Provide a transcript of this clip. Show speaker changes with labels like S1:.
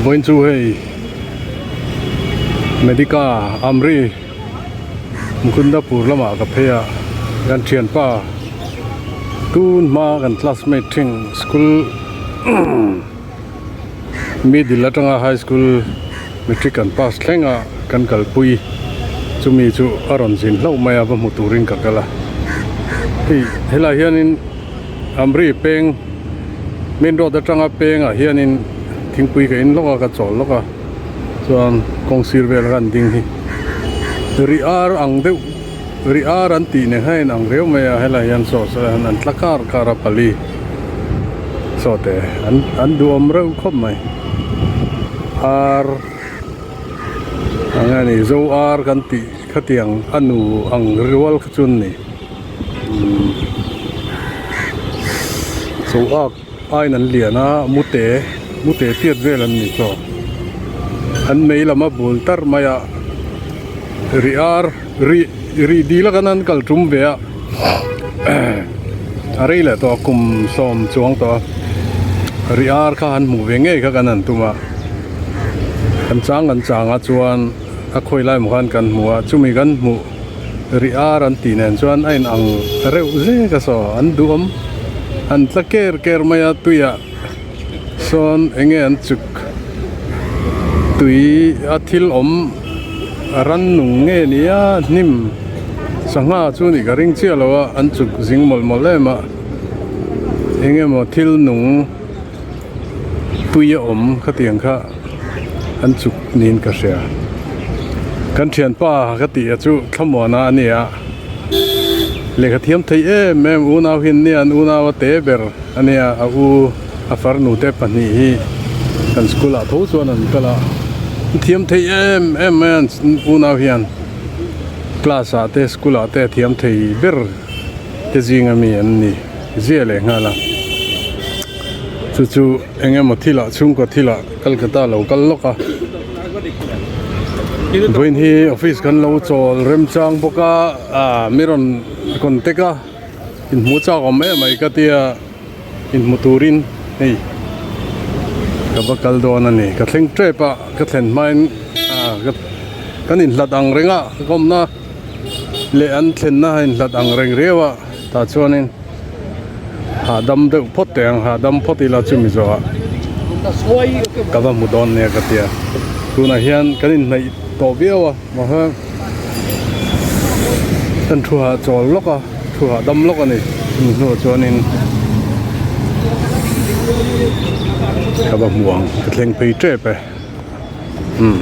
S1: Vawiin chu hei Medica Amri Mukundapur lamah ka phei a kan thianpa tun hma kan classmate thin school middle atanga high school matric kan pass thleng a kan kalpui chumi chu a rawn zin hlauh mai a va hmu turin ka kal a hei helaiah hianin. Amri peng main road atanga pengah hianin thingpui ka in lawk a ka chawl lawk a chuan kawng sir vel khan ding hi ri ar ang deuh ri ar an tih nen khan a inang riau mai a helai hian saw saw hian an tla kar kar a pali saw te an an duhawm reuh khawp mai ar eng nge ni zo ar kan tih khatiang a nu ang rual kha chu an ni. Chaw ak aiin an lian a mute mute tiat vel an ni chaw an mei lam a bul tar mai a ri ar ri ri dil a kan an kal tum ve a a rei leh tawh a kum sawm chuang tawh a ri ar kha han hmuh ve ngei kha kan han tum a kan chang kan chang a chuan a khawi lai maw khan kan hmu a chumi kan hmuh. Ri ar an tih nen chuan a inang reuh zek a saw an duhawm an tla ker ker mai a tuiah sawn eng nge an chuk tui a thil awm rannung nge nia hnim sangha chu nih ka ring chiah lo a an chuk zing mawlh mawlh em a eng emaw thil nung tui a awm khatiang kha. An chuk niin ka hria. Kan thianpa ka tih a chu thlamuana a ni a, lehkha thiam thei em em unau hi an nia, an unau a te ber a nia, a u a farnu te pahnih hi kan school ah tho chuan an kal a, an thiam thei em em mai a an unau hian class ah te school ah te a thiam thei ber te zing ami an ni zia leh nghal a, chu chu. Eng emaw thilah chhungkaw thilah Calcutta lo kal lawk a vawiin hi office kan lo chawl remchang bawk a ah mi rawn contact a inhmu chak awm em mai ka tia inhmu turin hei ka va kal dawn a ni ka thleng tep a ka thlen hmain ah kan inhlat ang reng a ka awmna leh an thlenna a inhlat ang reng riau a tah chuanin. Hahdam deuh phawt teh ang, hahdam phawt ila chumi zawhah ka va hmu dawn nia ka tia. Tunah hian kan inhnaih tawh viau a, mahse kan thu hah chawl lawk a, thu hahdam lawk a ni. Chumi hnuah chuanin ka va hmu ang, ka thleng phei tep e. Umm.